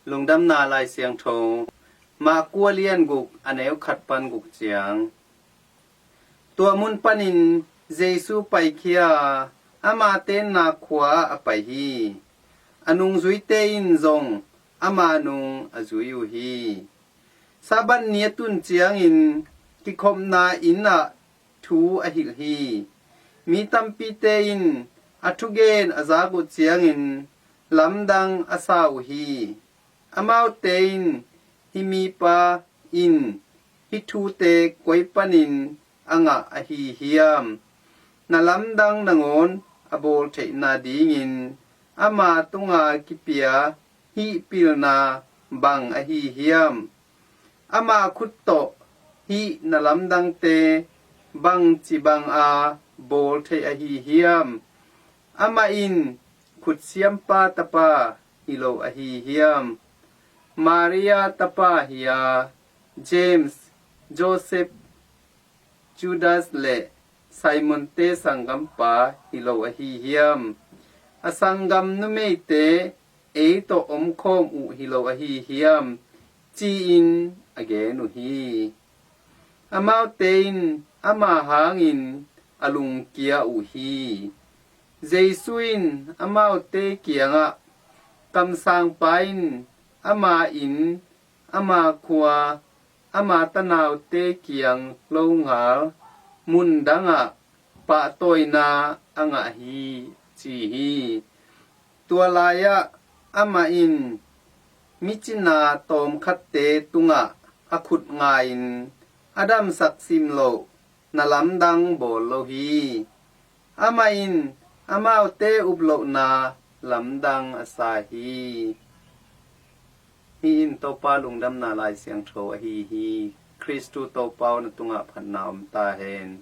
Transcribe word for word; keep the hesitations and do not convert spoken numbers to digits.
Lungdamna Lai Siangtho, Mark a lian guk, a neu khat pan guk ciang. Tua mun panin Jesu paikhia ama tenna khua ah a pai hi. A nungzuite in zong ama nung a zui uh hi. Sabbath ni a tun ciangin kikhopna inn ah thu a hilh hi. Mi tampite in a thugen a zak uh ciangin lamdang a sa uh hi. Amaute in, "Hih mipa in hih thute koi panin a ngah ahi hiam? Na lamdang nangawn a bawl theihna dingin ama tunga kipia hih pilna bang ahi hiam? Ama khut tawh hih na lamdangte bangci banga bawl thei ahi hiam? Amah in khutsiampa tapa hi lo ahi hiam? Maria tapa hi a, James, Joseph, Judas le Simon-te sanggampa hi lo ahi hiam? A sanggam numeite ei tawh omkhawm uh hi lo ahi hiam?" ci-in a gen uh hi. Amaute in ama hangin a lungkia uh hi. Jesu in amaute kiangah, "Kamsangpa in ama inn, ama khua, ama tanaute kiang longal mun dangah pahtawina a ngah hi," ci hi. Tua lai-ah amah in mi cina tawmkhatte tungah a khut nga-in, "A damsak sim loh, na lamdang bawl lo hi." Amah in amaute uplohna lamdang a sa hi. Hih in Topa Lungdamna Lai Siangtho ahi hi. Khristu Topa aw, na tungah phatna om ta hen.